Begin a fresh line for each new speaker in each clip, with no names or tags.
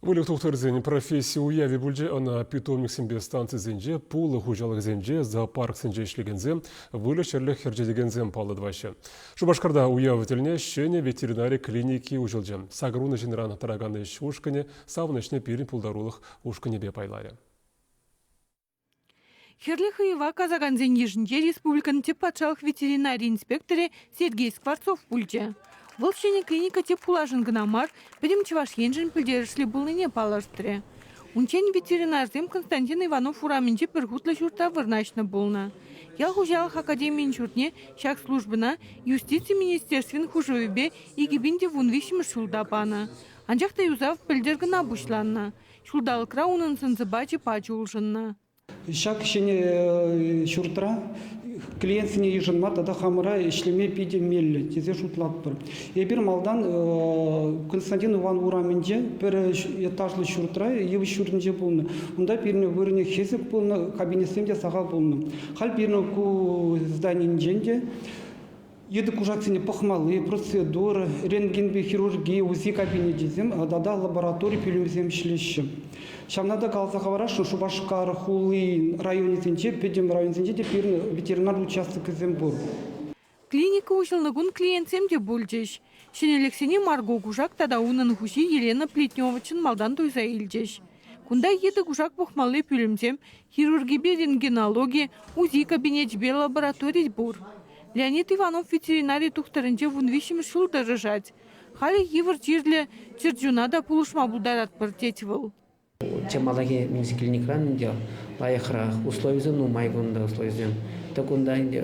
Выльӑх тухтӑрсен професси уявӗ пулчӗ. Ӑна питомниксемпе станцисенче, пулӑ хуҫалӑхӗсенче, зоопарксенче ӗҫлекенсем, выльӑх-чӗрлӗх ӗрчетекенсем паллӑ тӑваҫҫӗ. Шупашкарта уяв тӗлне ҫӗнӗ ветеринари клиники уҫӑлчӗ. 80 ҫынран тӑракан ӗҫ ушкӑнӗ савӑнӑҫне пирӗн пултарулӑх ушкӑнӗпе пайларӗ.
Хӗрлӗ хӑйӑва касакансен йышӗнче республикӑн тӗп патшалӑх ветеринари инспекторӗ Сергей Скворцов пулчӗ. Вӑл ҫӗнӗ клиника тӗп хулашӑн кӑна мар, пӗтӗм Чӑваш Еншӗн пӗлтерӗшлӗ пулнине палӑртрӗ. Унччен ветеринарсем Константин Иванов урамӗнчи пӗр хутлӑ ҫуртра вырнаҫнӑ пулнӑ. Ял хуҫалӑх академийӗн ҫуртне ҫак службӑна Юстици министерствин хушӑвӗпе 2013 ҫулта панӑ. Анчах та юсав пӗлтӗр кӑна пуҫланнӑ. Ҫулталӑкра унӑн сӑн-сӑпачӗ пач улшӑннӑ.
Ҫак ҫӗнӗ ҫуртра клиентсене йышӑнма тата хамӑра ӗҫлеме питӗ меллӗ тесе шутлатпӑр. Эпир малтан Константин Иван урамӗнче пӗр этажлӑ ҫуртра йывӑҫ ҫуртӗнче пулнӑ. Унта пирӗн вырӑнӗ хӗсӗк пулнӑ, кабинетсем те сахал пулнӑ. Халь пирӗн ку зданинчен те Йытӑ кушаксене пӑхмалли процедура, рентгенпе хирурги, УЗИ кабинечӗсем тата лаборатори пӳлӗмӗсем ӗҫлеҫҫӗ. Ҫавна та каласа хӑварасшӑн, Шупашкар хули районӗсенче, пӗтӗм районсенче те пирӗн ветеринар участокӗсем пур.
Клиника уҫӑлнӑ кун клиентсем те пулчӗҫ. Ҫӗнӗлӗхсене Марго кушак тата унӑн хуҫи Елена Плетнева чӑн малтан туйса илчӗҫ. Кунта йытӑ кушак пӑхмалли пӳлӗмсем, хирургипе рентгенологи, УЗИ кабинечӗпе лаборатори пур. Леонид Иванов ветеринари тухтӑрӗнче 13-мӗш ҫул тӑрӑшать. Халӗ йывӑр чирлӗ чӗрчуна та пулӑшма пултаратпӑр, тет вӑл.
Чи малтанхи клиникӑран ӗнтӗ лайӑхрах условисем нумай кунта условисем. Тӑк кунта ӗнтӗ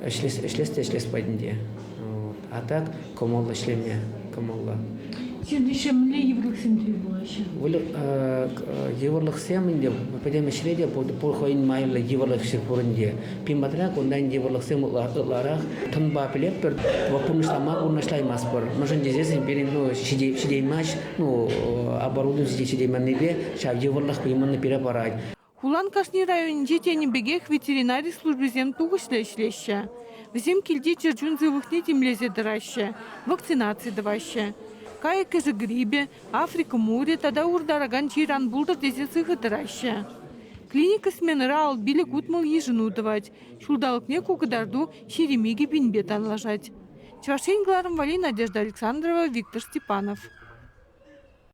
ӗҫлес, ӗҫлес те ӗҫлес патӗнче. А так кӑмӑллӑ ӗҫлеме кӑмӑллӑ.
Сирте мӗнле йывӑрлӑхсем тӗл пулаҫҫӗ?
Йывӑрлӑхсем ӗнтӗ пӗтӗм ӗҫре те пур хӑйӗн майлӑ йывӑрлӑх пур ӗнтӗ. Пин-патра кунта йывӑрлӑхсем ытларах тӑнпа пӗлетпӗр, пурнӑҫлама пурнӑҫлаймастпӑр. Мӗншӗн тесессӗн пирӗн ну, ҫитеймасть, ну, оборудовани ҫитейменнипе ҫав йывӑрлӑх именно пире парать.
Хулан кашни районӗнче тенӗ пекех ветеринари службисем тухӑҫлӑ ӗҫлеҫҫӗ. Вӗсем килти чӗрчун сывлӑхне тимлесе тӑраҫҫӗ, вакцинаци тӑваҫҫӗ. Кайӑк-кӗшӗк грипӗ, Африка мурӗ тата уртаракан чир ан пултӑр тесе сыхӑ тӑраҫҫӗ. Клиника сменӑра 55-60 йышӑну тӑвать. Ҫулталӑкне ку кӑтарту 22 пинпе танлашать. Чӑваш Ен кӑларӑм валли Надежда Александрова, Виктор Степанов.